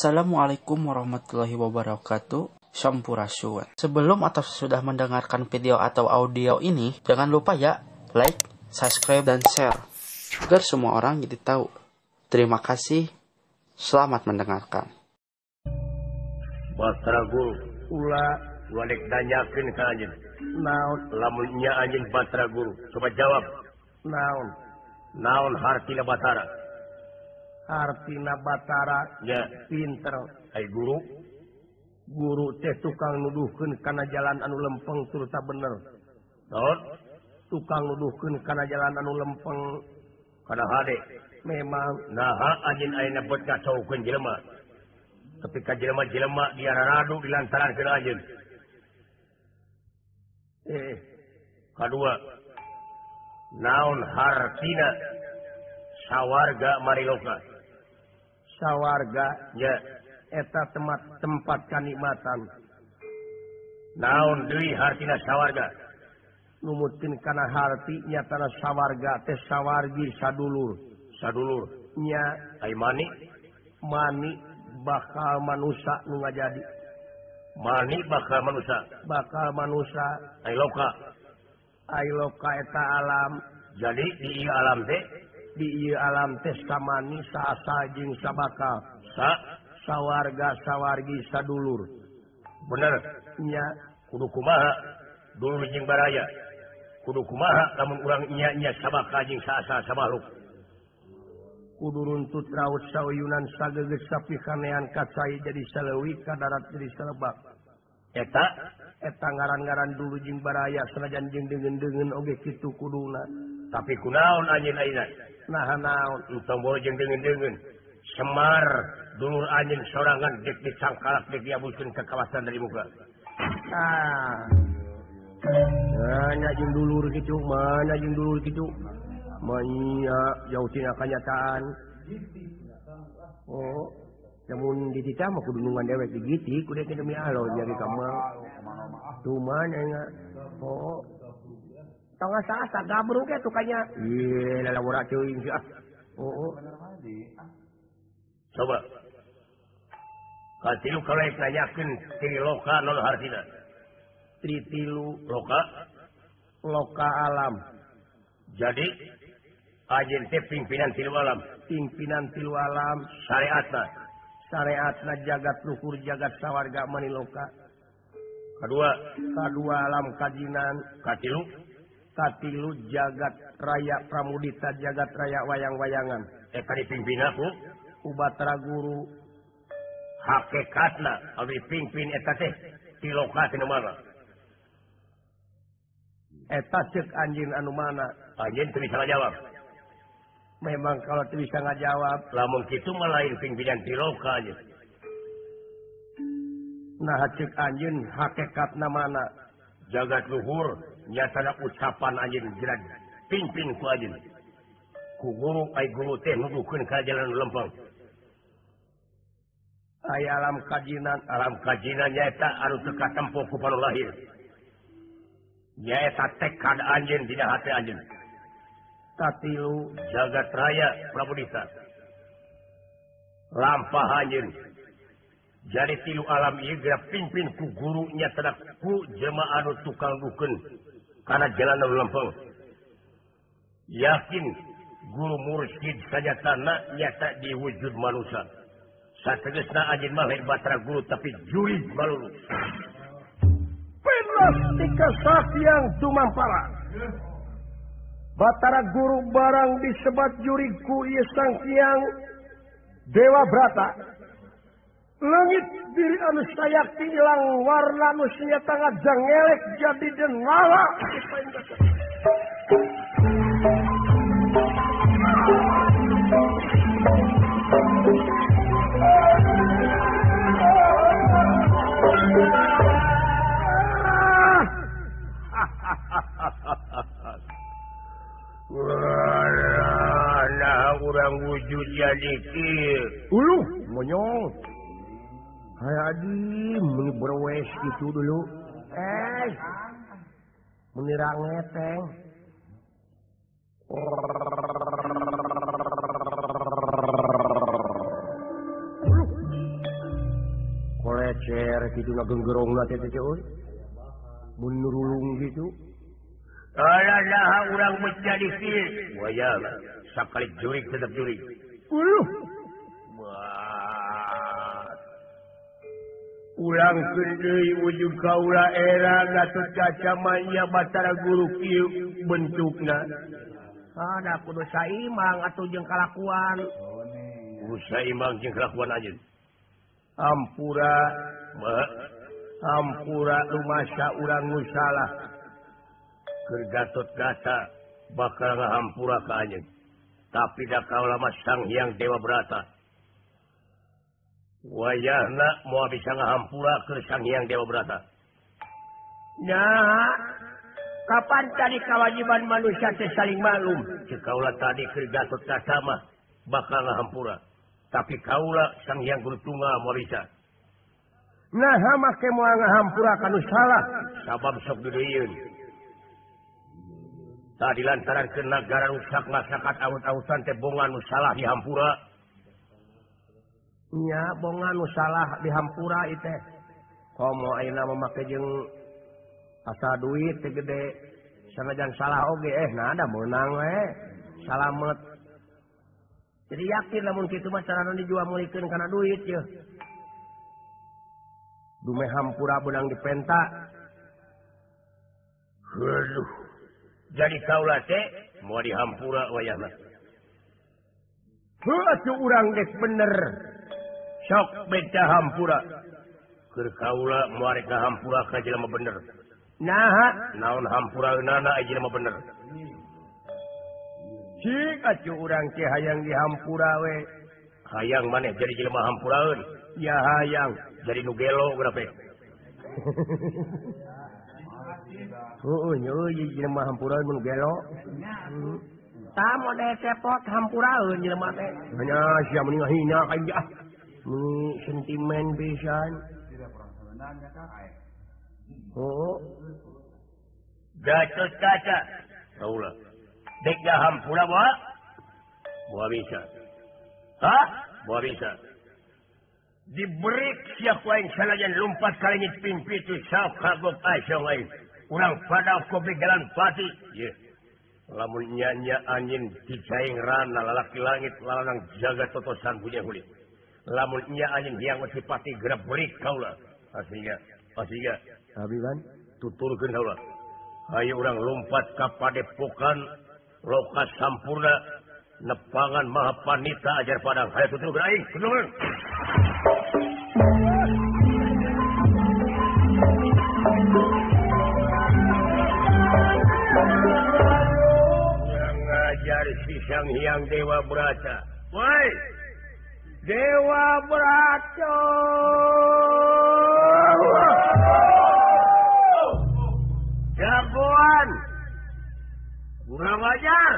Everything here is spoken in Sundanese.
Assalamualaikum warahmatullahi wabarakatuh. Sampurasun. Sebelum atau sesudah mendengarkan video atau audio ini, jangan lupa ya like, subscribe, dan share agar semua orang jadi tahu. Terima kasih. Selamat mendengarkan. Batara Guru ulah ulah dek nanyakeun ka anjeun. Naon lamun nya anjeun Batara Guru? Coba jawab. Naon? Naon hartina Batara? Hartina Batara nya pinter. Ai guru? Guru teh tukang nuduhkeun kana jalan anu lempeng turta bener. Naon? Tukang nuduhkeun kana jalan anu lempeng kana hade. Memang naha anjeun ayeuna bet ngacaukeun jelema. Ketika jelema-jelema diararadu dilantaran kana anjeun. Kadua, naon hartina sawarga mariloka? Sawarga nya eta tempat kanikmatan. Naon deui hartina sawarga? Numutkeun kana harti nyatana sawarga teh sawargi sadulur. Sadulur nya ai mani? Mani bakal manusa nu ngajadi. Mani bakal manusa? Bakal manusa. Ai loka? Ai loka eta alam. Jadi di ieu alam teh? Di ieu alam teh samani saasa jeung sabakal. Sa sawarga sawargi sadulur. Bener nya. Kudu kumaha dulur jeung baraya? Kudu kumaha lamun urang nya-nya sabakal jeung saasa samakhluk? Kudu runtut raut sauyunan sagegeus sapikanean kacai jadi saleuwi ka darat jadi salebak. Eta eta ngaran-ngaran dulu jeung baraya sanajan jeung deungeun-deungeun oge kitu kuduna. Tapi kunaon anjeun ayeuna? Naha naon? Entong boe jeung deungeun-deungeun. Semar dulur anjeun sorangan dek dicangkalak dek diabuskeun ke kawasan dari muka. Ah. Mana jeung dulur kitu, mana jeung dulur kitu. Manya jauh tina kanyataan. Oh, lamun dititah mah kudu nungan dewek digiti, kudu demi Allah jadi kamal. Tuman nya. Oh. Tong asa-asa gabruk ge tukanya. Ieu lalawara teuing ah. Oh. Coba. Katilu kalau nanyakeun triloka naon hartina? Tritilu loka, loka alam. Jadi anjeun teh pimpinan tilu alam. Pimpinan tilu alam syariatna. Syariatna jagat luhur jagat sawarga maniloka. Kadua, kadua alam kajinan. Katilu, katilu jagat raya pramudita jagat raya wayang-wayangan. Eta dipimpin ku Batara Guru. Hakikatna anu dipimpin eta teh tiloka teh nu mana? Eta ceuk anjeun anu mana? Anjeun teu bisa ngajawab. Memang kalau teu bisa ngajawab, lamun kitu mah lain pimpinan tiloka anjeun. Nah ceuk anjeun hakikatna mana? Jagat luhur nyatana ucapan anjeun jelas pimpin ku anjeun. Ku guru ai guru teh nuduhkeun ka jalan lempeng. Ai alam kajinan, alam kajinan nyaeta anu teu katempo ku panu lahir. Nyaeta tekad anjeun dina hate anjeun. Katilu jagat raya pramudita. Lampah anjeun. Jadi tilu alam ieu geura pimpin ku guru nyatana ku jelema anu tukang dukeun kana jalan anu lempeng. Yakin guru mursyid sanyatana nyata di wujud manusia. Sategesna anjeun mah lain Batara Guru tapi jurig malulu. Penas tika sakyang dumampara. Batara Guru barang disebat jurig ku ieu Sang Hyang Dewa Brata. Leungit diri anu sayakti ilang warna nu sinyata ngajangelek jadi denala. Nah, urang wujud jadi kieu. Uluh, monyong. Hai adi, meni berwes gitu dulu. Meni rangeteng. Lecer kitu ngagenggerongna teh teh euy. Mun nurulung kitu. Alah laha urang menjadi kieu. Wayah sakali jurig tetep jurig. Uluh. Ulang deui ujug kaula era Gatot Kaca mah nya Batara Guru kieu bentukna. Ada kudu saimang atuh jeung kalakuan. Kudu saimang jeung kalakuan anjeun. Ampura, ampura rumasa urang nu salah. Keur Gatot Kaca bakal ngahampura ka anjeun. Tapi da kaula mah Sang Hyang Dewa Brata. Wayahna moal bisa ngahampura keur Sang Hyang Dewa Brata. Nah, kapan tadi kewajiban manusia teh saling maklum? Ceuk kaula tadi keur Gatot Kaca mah bakal ngahampura. Tapi kaula Sang Hyang Guru Tunggal moal bisa. Nah, make moal ngahampura ka nu salah. Sabab sok dideuyeun. Tadi lantaran ke nagara rusak masyarakat awut-awutan teh bongan nu salah dihampura. Nya bongan nu salah dihampura ieu teh. Komo ayeuna mah make jeung asa duit teh gede sanajan salah oge nah ada meunang we. Salamet. Jadi yakin lamun kitu mah carana dijual meulikeun kana duit yeuh. Dume hampura beunang dipenta. Aduh. Jadi kaula teh moal dihampura wayahna. Heuh atuh urang geus bener. Sok beda hampura. Keur kaula moal rek ngahampura ka jelema bener. Naha naon hampuraeunana aya jelema bener. Cik atuh urang teh hayang dihampura we. Hayang maneh jadi jelema hampuraeun. Ya hayang jadi nu gelo geura pe. Heueuh nya jelema hampuraeun mun gelo. Tah mode cepot hampuraeun jelema teh. Nya sia meni ngahina ka ieu ah. Meni sentimen pisan. Oh. Gatot Kaca. Kaula. Dek hampura moal? Moal bisa. Hah? Moal bisa. Diberi sia ku aing sanajan lumpat kalengit pimpitu sok kagok asyong aing. Urang pada kobegalan pati. Ye. Lamun nya-nya anjeun dicaing rana lalaki langit lalanang jaga totosan punya hulit. Lamun nya anjeun hiang pati geura berik kaula. Aslinya, aslinya. Abi kan tuturkeun kaula. Hayu urang lumpat ka padepokan loka sampurna nepangan Maha Panita ajar padang. Hayu tuturkeun aing, tuturkeun. Yang ngajar si Sang Hyang Dewa Brata. Woi, Dewa Brata. Jagoan, kurang ajar.